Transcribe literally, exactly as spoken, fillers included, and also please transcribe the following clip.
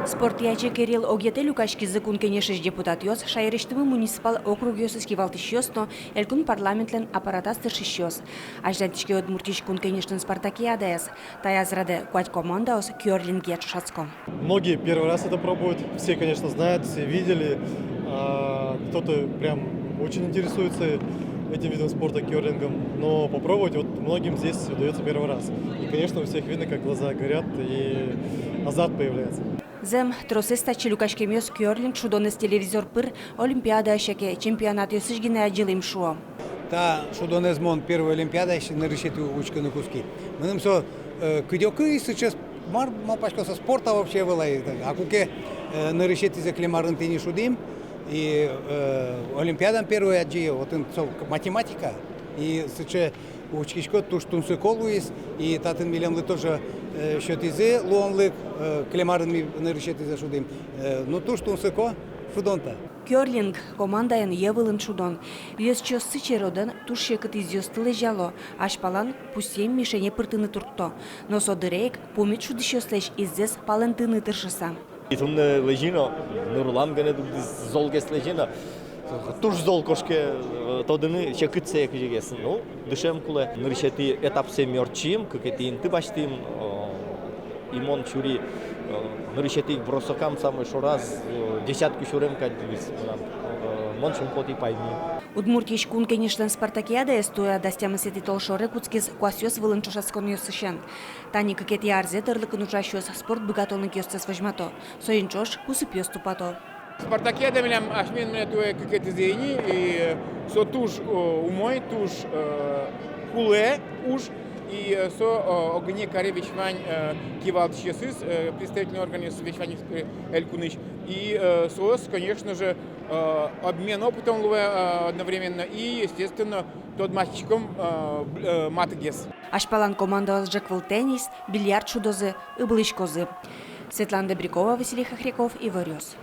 Спортъя чик эрил огъетэ люкаськизы Кун Кенешысь депутатъёс, шаерысьтымы муниципал округъёсысь кивалтӥсьёс но Элькун парламентлэн аппаратаз тыршисьёс. Азьланьтӥське Удмуртиысь Кун Кенешлэн спартакиадаез. Таяз радэ куать командаос кёрлингъя ӵошатско. Многие первый раз это пробуют, все, конечно, знают, все видели. А, кто-то прям очень интересуется этим видом спорта, кёрлингом. Но попробовать вот многим здесь удаётся первый раз. И, конечно, у всех видно, как глаза горят и азарт появляется. Зэм, тросэз татчы люкаськемъёс кёрлинг шудонэз телевизор пыр олимпиадаысь яке чемпионатъёсысь гинэ адӟылӥм шуо. Та шудонэз мон первой олимпиадаысь нырысетӥ учкыны кутски. Мыным со, э, кыдёкысь сыӵе, мар малпасько, со спорт-а вообще вал ай. А куке, э, нырысетӥзэ кылем арын тӥни шудӥм, и, э, олимпиадаын первой адӟи, отын со математика, и сыӵе учкиськод, туж тунсыко луиз, и татын милемлы тоже, э, сётӥзы луонлык, э, кылем арын ми нырысетӥзэ шудӥм. Э, ну, туж тунсыко шудон та. Кёрлинг — командаен йӧ вылын шудон. Ёзчиос сыӵе родэн туж секыт изъёсты лэзяло, азьпалан пусъем мишене пыртыны туртто. Но со дыре ик пумит шудӥсьёслэсь иззэс палэнтыны тыршыса. И туннэ лэзи но, ныр улам гинэ дугдӥз, золгес лэзи но. Туж зол кошке, э, тодыны, секытсэ кызьыгес. Ну, дышем кулэ. Нырысетӥ этапсэ ми ортчим, кыкетӥ инты басьтӥм, э, и мон чури, э, нырысетӥ ик бросокам самой шораз, э, десятку сюрем кадь луиз мынам. Э, мон шумпотӥ, пайми. Удмуртиысь Кун Кенешлэн спартакиадаез туэ дас тямысэтӥ толшоре кутскиз куасъёс вылын ӵошатсконъёсысен. Тани кыкетӥ арзэ тӧрлыкын ужасьёс спорт быгатонлыкъёссэс возьмато, соин ӵош кусыпъёс тупато. Спартакиада милям асьмен мынэ туэ кыкетӥзэ ини, и со туж, э, умой, туж, э, кулэ уж, и, э, со, э, огинэ каре весь вань, э, кивалтӥсьёсыз, э, представительный органъёсыз весь вань, э, элькунысь. И, э, соос, конечно же, э, обмен опытом луэ, э, одновременно, и, естественно, тодматском, э, б-, э, матыгес. Азьпалан командаос ӝӧк выл теннис, бильярд шудозы, ыбылӥськозы. Светлана Добрякова, Василий Хохряков, Иворъёс.